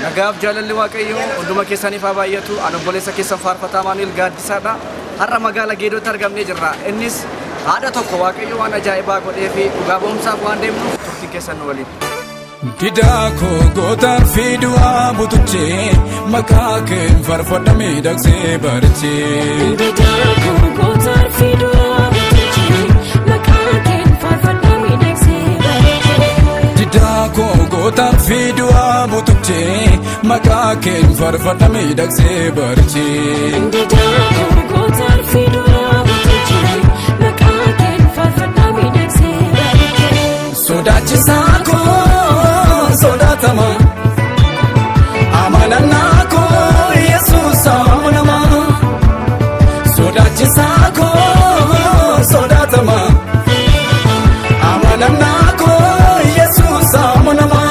Nagaaf jaalalli Waaqayyoo hunduma keessaniif haa baay'atu. Ani obboleessa keessan Faarfataa Amaanu'el Gaaddisaadha. Har'a magaalaa Geedootti argamnee jirra. Innis haadha tokko Waaqayyo waan ajaa'ibaa godhee fi dhugaa ba'umsaaf waan deemnuuf turtiin keessan nu waliin. Didaa koo gootaan fi du'aa butuchee maqaa keen farfadha miidhagsee barchee. Didaa koo gootaan fi du'aa butuchee maqaa keen farfadha miidhagsee barchee. Didaa koo gootaan fi du'aa butuchee maqaa keen farfadha miidhagsee barchee. Didaa koo gootaan fi du'aa butuchee maqaa keen farfadha miidhagsee barchee. Sodaachisaa koo sodaatama amanannaa koo Yesuus amanama. Sodaachisaa koo sodaatama amanannaa koo Yesuus amanama.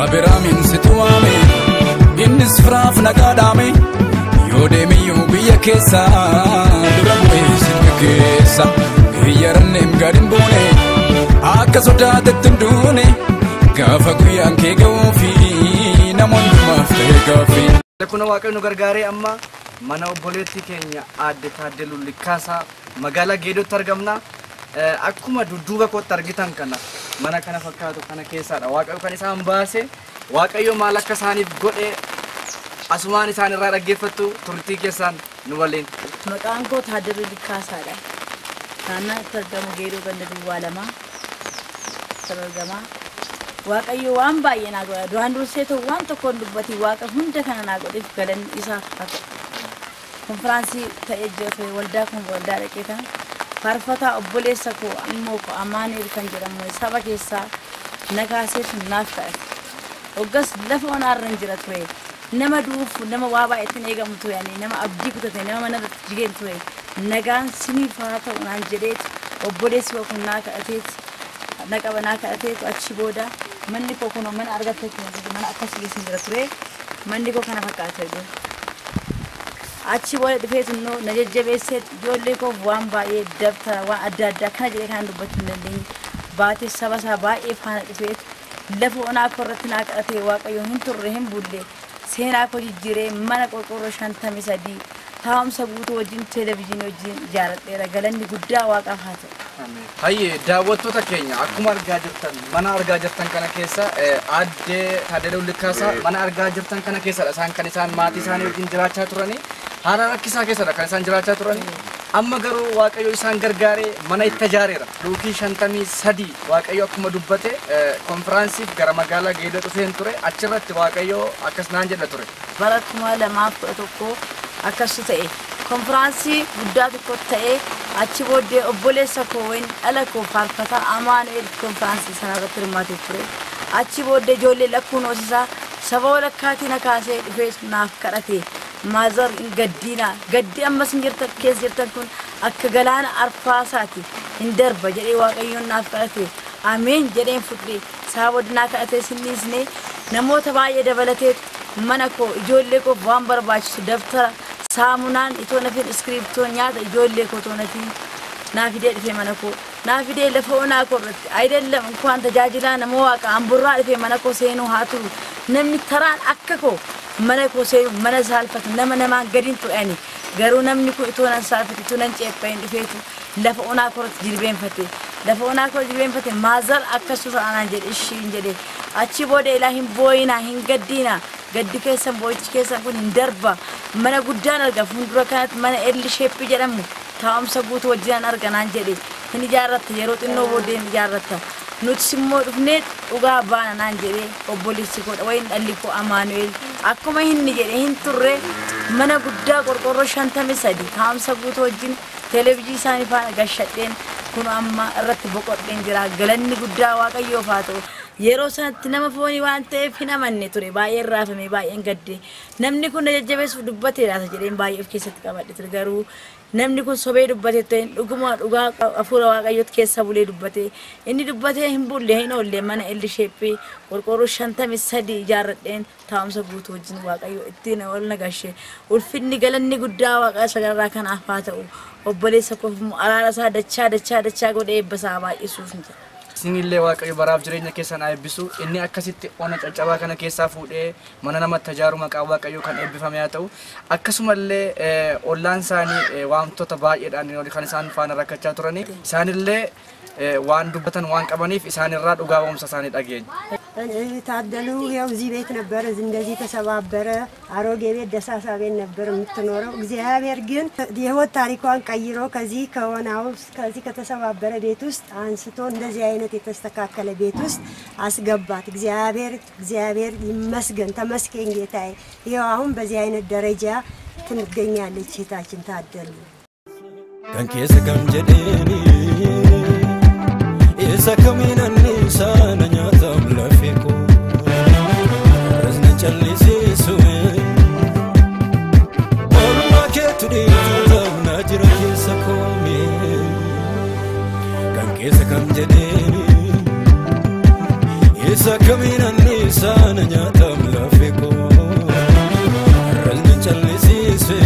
Abiraamin situ waame innis firaaf nagaa dhaame yoo deemiyyuu biyya keessa dura bu'ee si keessa hiyyaranneem gad hin buune akka sodaatetti hin duune gaafa guyyaan kee ga'uu fi nama hundumaaf ta'e gaaffii. Kun Waaqayyo nu gargaaree amma mana obboleettii keenya aadde Taaddaluu Likkaasaa magaalaa Geedootti argamna. Akkuma dudduuba kootti argitan kana mana kana fakkaatu kana keessaadha. Waaqayyo kan isaan baase, Waaqayyo maal akka isaaniif godhe asumaan isaan irraa dhaggeeffattu turtii keessaan nu waliin. Maqaan koo Taaddaluu Likkaasaadha. Naannoo itti argamu Geedoo ganda duwwaa 2 argama. Waaqayyo waan baay'ee naa godha. Duraan dursee ta'u waan tokko hin dubbatiin Waaqa hunda kana naa godheef galanni isaaf haa ta'u. Konfiraansii ta'ee jira ture waldaa kun waldaa dhaqee kana faarfataa obboleessa koo immoo koo Amaanu'el kan jedhamu saba keessaa na kaaseetu naaf kadhate. Hoggas lafa onaarra hin jira ture. Nama du'uuf nama waa baay'eetti eegamu ture ani nama abdii kutate nama mana irratti jigeen ture. Nagaan siniif haa ta'u naan jedheetu obboleessi koo kun naa kadhateetu na qaba naa kadhateetu achi booda manni koo kun mana argatte mana akkasii keessa jira ture. Manni koo kana fakkaata jiru. Achi booda dhufeetu immoo na jajjabeessee ijoollee koof waan baay'ee dabtara waan adda addaa kana jedhee kan dubbachuu hin dandeenye baatee saba isaa baay'ee faana dhufeetu lafa onaa koo irratti naa kadhatee Waaqayyo hin turre hin bulle seenaa koo jijjiiree mana qorqorroo 53 taa'umsa guutuu wajjin televezyiinii wajjin ijaaradheera. Galanni guddaa Waaqaaf haa ta'u. Hayyee daawwattoota keenya akkuma argaa jirtan mana argaa jirtan kana keessa aadde Taaddaluu Likkaasaa mana argaa jirtan kana keessadha isaan kan isaan maatii isaanii wajjin jiraachaa turanii haala rakkisaa keessadha kan isaan jiraachaa turanii. Amma garuu Waaqayyo isaan gargaaree mana itti ijaareera. Luukii 53 Waaqayyo akkuma dubbate konfiraansiif gara magaalaa Geedoo dhufeen ture achirratti Waaqayyo akkas naan jedha ture. Bara 2011 akkasu ta'e konfiraansii guddaa tokko ta'e achi booddee obboleessa koo wayin dhala koo faarfataa Amaanu'el konfiraansii sana irratti hirmaatee ture. Achi booddee ijoollee lakkuun hoosisaa saba walakkaatii na kaasee dhufee naaf kadhate. Maazar hin gaddiina gaddi ammas hin jirtan keessa jirtan kun akka galaana arfaasaati hin darba jedhee Waaqayyoon naaf kadhate. Ameen jedheen fudhe. Isaa booddee naa kadhatee sinniisnee namoota baay'ee dabalatee mana koo ijoollee koof waan barbaachisu dabtara saamunaan itoo nafin iskiriiptoo nyaata ijoollee koo itoo nafin naa fidee dhufee mana koo naa fidee lafa onaa koo irratti ayidallam inkwaan tajaajilaa nama Waaqa hamburraa dhufee mana koo seenuu haa turu namni taraan akka koo mana koo seenuu mana saalfatu nama namaan gadiin ture ani garuu namni kun itoo nan saalfatu itoo nan ceepha'in dhufeetu lafa onaa koo irratti jilbeenfate lafa onaa koo jilbeenfate maazar akkasu ta'anaan jedhe ishiin jedhe achi booda ilaa hin booyinaa hin gaddiinaa gaddi keessan boo'ichi keessan kun hin darba mana guddaan arga fuuldura kanatti mana elli sheeppii jedhamu taa'umsa guutuu wajjinaan arga naan jedhe hin ijaarratta yeroo xinnoo booddee hin ijaarratta nutis immoo dhufnee dhugaa baana naan jedhe obboleessi koo wayin dhalli koo Amaanu'el akkuma inni jedhe hin turre mana guddaa qorqorroo 53 taa'umsa guutuu wajjin televezyiinii isaanii faana gashadheen kun amma irratti boqodheen jira. Galanni guddaa Waaqayyoof haa ta'u. Yeroo sanatti nama foonii waan ta'eef hin amanne ture baay'een raafame baay'een gadde namni kun na jajjabeessuuf dubbateera jedheen baay'ee of keessatti qabadhe ture garuu Namni kun sobee dubbate ta'in dhuguma dhugaa hafuura Waaqayyooti keessa bulee dubbate. Inni dubbatee hin bulle hin oolle mana elli sheeppii qorqoorroo 53 ijaarradheen taa'umsa guutuu wajjin Waaqayyo ittiin ol nagashe. Ulfinni galanni guddaa Waaqa sagarraa kanaaf haa ta'u. Obboleessa koof immoo araara isaa dachaa dachaa dachaa godhee eebba isaa baay'isuuf hin jedha. Isinillee Waaqayyo baraaf jireenya keessan haa eebbisu. Inni akkasitti ona caccabaa kana keessaa fuudhee mana namatti ijaaru maqaa Waaqayyoo kan eebbifame haa ta'u. Akkasumallee ollaan isaanii wantoota baay'eedhaan kan isaan faana rakkachaa turani. Isaanillee waan dubbatan waan qabaniif isaanirraa dhugaa ba'umsa isaanii dhageenya. ታደሉ ያው እዚህ ቤት ነበረ፣ እንደዚህ ተሰባበረ። አሮጌ ቤት ደሳሳ ቤት ነበር የምትኖረው። እግዚአብሔር ግን የህይወት ታሪኳን ቀይሮ ከዚህ ከሆነው ከዚህ ከተሰባበረ ቤት ውስጥ አንስቶ እንደዚህ አይነት የተስተካከለ ቤት ውስጥ አስገባት። እግዚአብሔር እግዚአብሔር ይመስገን፣ ተመስገን ጌታዬ። ይኸው አሁን በዚህ አይነት ደረጃ ትገኛለች እህታችን ታደሉ። Kan keessa kam jedheeni isa kamiin anniisaa na nyaataam lafee koo rasna callisiisu oolmaa keetu dhiituu na jira keessa koomee kan keessa kam jedheeni isa kamiin anniisaa na nyaataam lafee koo rasna callisiisu.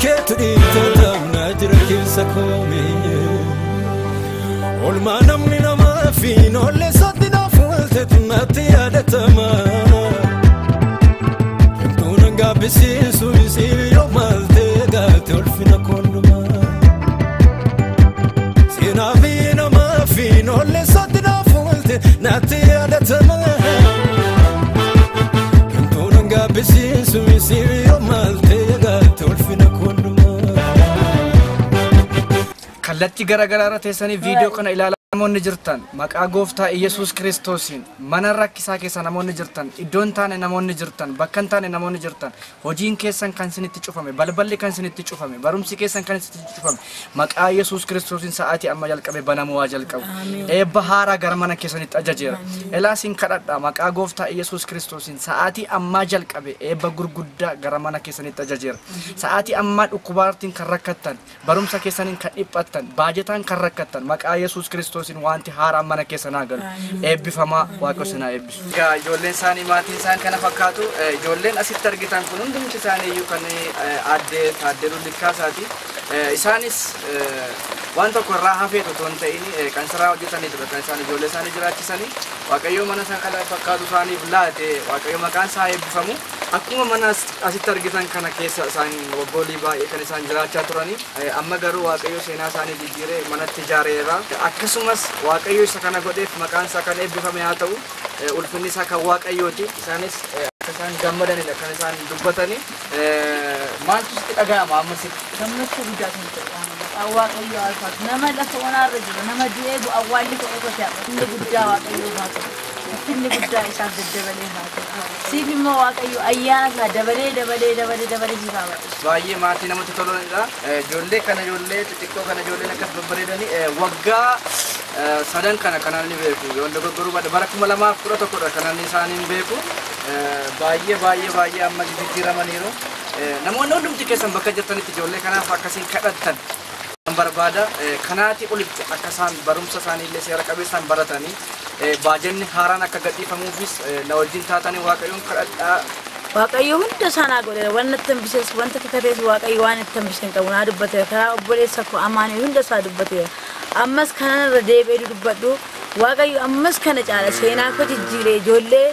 Keetu dhiitaa na jira keessa koomee olmaa namni namaa fi noollee isaatti naaf walteetu natti yaadatama. Himtuu nan gaabbisiisu isii yoo maaltee gaate ulfina koonduma. Seenaa fi namaa fi noollee isaatti naaf walte natti yaadatama. Himtuu nan gaabbisiisu isii yoo maaltee gaate ulfina koonduma. Kallattii garaagaraa irra teessanii viidiyoo kana ilaalaa namoonni jirtan maqaa gooftaa Iyyasuus Kiristoosiin mana rakkisaa keessa namoonni jirtan, iddoo hin taane namoonni jirtan, bakka hin taane namoonni jirtan, hojiin keessan kan isinitti cufame, balballi kan isinitti cufame, barumsi keessan kan isinitti cufame, maqaa Iyyasuus Kiristoosiin sa'aatii amma jalqabe banamuu waa jalqabu. Eebba haaraa gara mana keessanitti ajajeera. Elaa isin kadhadha maqaa gooftaa Iyyasuus Kiristoosiin sa'aatii ammaa jalqabe eebba gurguddaa gara mana keessanitti ajajeera. Sa'aatii ammaa dhukkubaartiin kan rakkattan, barumsa keessaniin kan dhiphattan, baajetaan kan rakkattan, maqaa Iyyasuus Kiristoosiin wanti haaraan mana keessa naa galu. Eebbifamaa Waaqa isin haa eebbisu. Egaa ijoolleen isaanii maatiin isaan kana fakkaatu. Ijoolleen asitti argitan kun hundumti isaanii iyyuu kan addee Taaddaluu Likkaasaati. Isaanis waan tokko irraa hafeetu otoo hin ta'in kan siraa hojjetanidha kan isaan ijoollee isaanii jiraachisanii. Waaqayyo mana isaan kana fakkaatu isaaniif laate Waaqayyo maqaan isaa eebbifamu. Akkuma mana asitti argitan kana keessa isaan waggoolii baay'ee kan isaan jiraachaa turanii amma garuu Waaqayyo seenaa isaanii jijjiiree manatti ijaareera. Akkasumas Waaqayyo isa kana godheef maqaan isaa kan eebbifame haa ta'u, ulfinni isaa kan Waaqayyooti. Isaanis akka isaan gammadanidha kan isaan dubbatanii. Maaltu sitti dhaga'ama amma sitti? Gammachuu guddaa kan ta'e maqaan Waaqayyoo alfaatu. Nama lafa onaarra jiru nama du'ee awwaalli ka'ee qotee inni guddaa Waaqayyoo haa ta'u. Ulfinni guddaa isaaf daddabalee haa ta'u. Siif immoo Waaqayyo ayyaana isaa dabalee dabalee dabalee dabalee siif haa baay'isu. Baay'ee maatii namatti tolanidha. Ijoollee kana ijoollee xixiqqoo kana ijoolleen akkas babbareedanii waggaa sadan kana kanaan ni beeku. Yoo dogoggoruu baadhe bara 2011dha kanaan isaanii hin beeku. Baay'ee baay'ee baay'ee amma jijjiiramaniiru. Namoonni hundumti keessan bakka jirtanitti ijoollee kanaaf akkasiin kadhattan barbaada. Kanaatii olitti akka isaan barumsa isaanii illee seera qabeessaan baratanii baajanni haaraan akka gadhiifamuufis na wajjin taatanii Waaqayyoon kadhadhaa. Waaqayyo hunda isaa naa godheera. Waan natti hambises wanta kakatees Waaqayyo waan itti hambise hin qabu naa dubbateera. Karaa obboleessa koo Amaanii hunda isaa dubbateera. Ammas kanarra deebi'ee dubbadhu Waaqayyo ammas kana caala seenaa koo jijjiiree ijoollee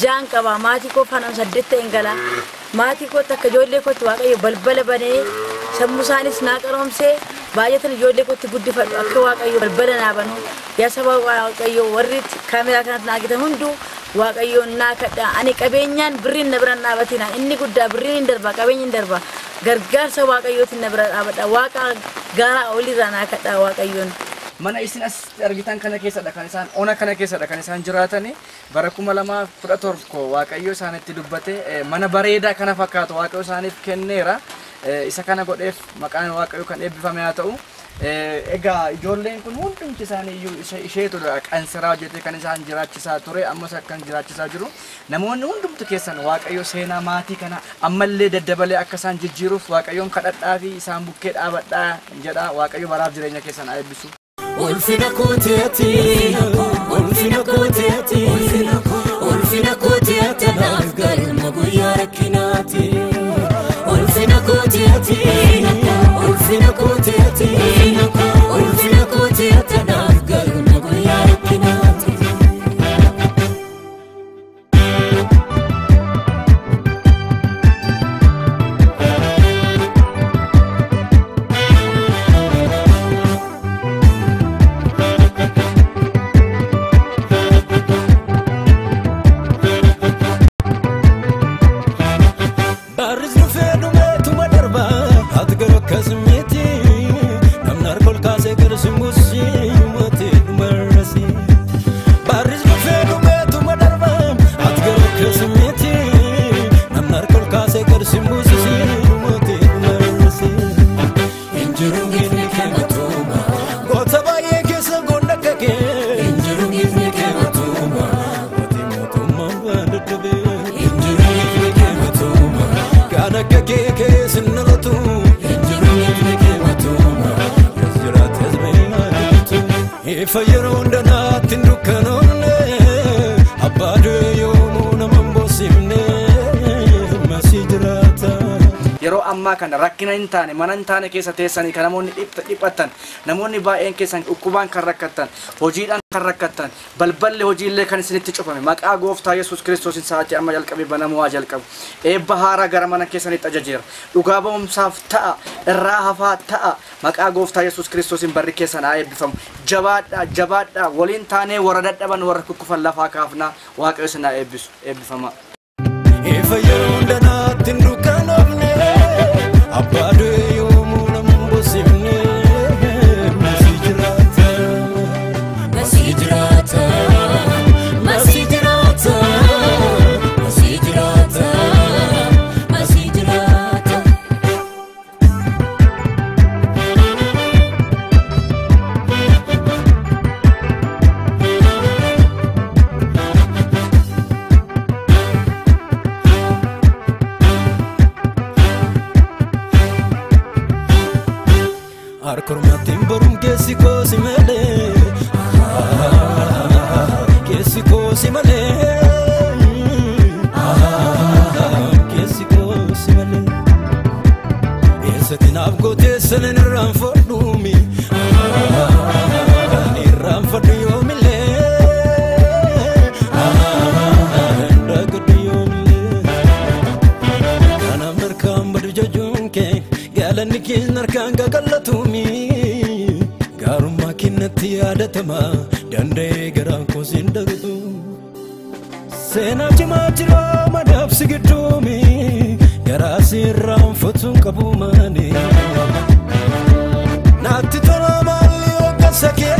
jaan qaba. Maatii koo faana 8 ta'een gala. Maatii kootti akka ijoollee kootti Waaqayyo balbala banee sammuu isaanis naa qaroomsee baay'atan ijoollee kootti guddifadhu akka Waaqayyo balbala naa banu. Yaa saba Waaqayyo warri kaameraa kanatti naa argitan hunduu Waaqayyoon naa kadha. Ani qabeenyaan birriin na bira hin dhaabatina. Inni guddaa birriin hin darba, qabeenyi hin darba. Gargaarsa Waaqayyootiin na bira dhaabadha. Waaqa gaaraa olirraa naa kadha Waaqayyoon. Mana isin as argitan kana keessadha kan isaan ona kana keessadha kan isaan jiraatani. Bara 2017 Waaqayyo isaanitti dubbate mana bareedaa kana fakkaatu Waaqayyo isaaniif kenneera. Isa kana godheef maqaan Waaqayyo kan eebbifame haa ta'u. Egaa ijoolleen kun hundumti isaanii iyyuu isheetu qansiraa hojjetee kan isaan jiraachisaa ture ammas akkan jiraachisaa jiru. Namoonni hundumti keessan Waaqayyo seenaa maatii kana ammallee daddabalee akka isaan jijjiiruuf Waaqayyoon kadhadhaa fi isaan bukkee dhaabadhaa jedha. Waaqayyo baraaf jireenya keessan haa eebbisu. Ulfina kooteeti, ulfina kooteeti, ulfina kooteeti anaaf galma guyyaa rakkinaati. Ulfina kooteeti, ulfina kooteeti, ulfina kooteeti anaaf galma guyyaa rakkinaati. Barris dhufee dhumeetuma darba ati garuu akkas miti namni harka ol kaasee gara si muusii mootii dhumarrasi. Barris dhufee dhumeetuma darba ati garuu akkas miti namni harka ol kaasee gara si muusii mootii dhumarrasi. Injiru gifni kee matuuma goota baay'ee keessa goonna akka kee. Injiru gifni kee matuuma mootii mootummaan waan dadhabee. Injiru gifni kee matuuma kan akka kee keessa hin dhalatu. Injiru gifni kee matuuma as jiraates beekaa Ifa yeroo hundanaatti hin dukkanoomne abbaa du'e yoomuu nama hin boosifne masii jiraata. Yeroo ammaa kana rakkina hin taane mana hin taane keessa teessanii kan namoonni dhiphattan namoonni baay'een keessan dhukkubaan kan rakkattan hojiidhaan kan rakkattan balballi hojiillee kan isinitti cufame maqaa gooftaa Yesuus Kiristoosiin sa'aatii amma jalqabee banamuu haa jalqabu. Eebba haaraa gara mana keessanitti ajajeera. Dhugaa ba'umsaaf ta'a irraa hafaa ta'a maqaa gooftaa Yesuus Kiristoosiin barri keessan haa eebbifamu. Jabaadhaa jabaadhaa waliin taanee warra dadhaban warra kukkufan lafaa kaafnaa Waaqayyo isin haa eebbisu eebbifamaa. Ifa yeroo hundanaatti hin dukkanoofne abbaa du'e yoomuu nama hin boosifne masii jiraata. Masii jiraata, masii jiraata, masii jiraata, masii jiraata. Harkormaatiin boruun keessi koosi malee keessi koosi malee keessi koosi malee eessatti naaf gootee sanin irraanfadhuumi irraanfadhu yoomillee dagadhu yoomillee. Kanaaf harkaan badu jajuun kee galanni keen harkaan qaqallatuumi. Gaarummaa kennatti yaadatama danda'ee garaan koos hin dagatu. Seenaa cimaa jira madaabsi gidduumi garaa si irraanfatuun qabu maani. Naatti tola maalli hoggansa kee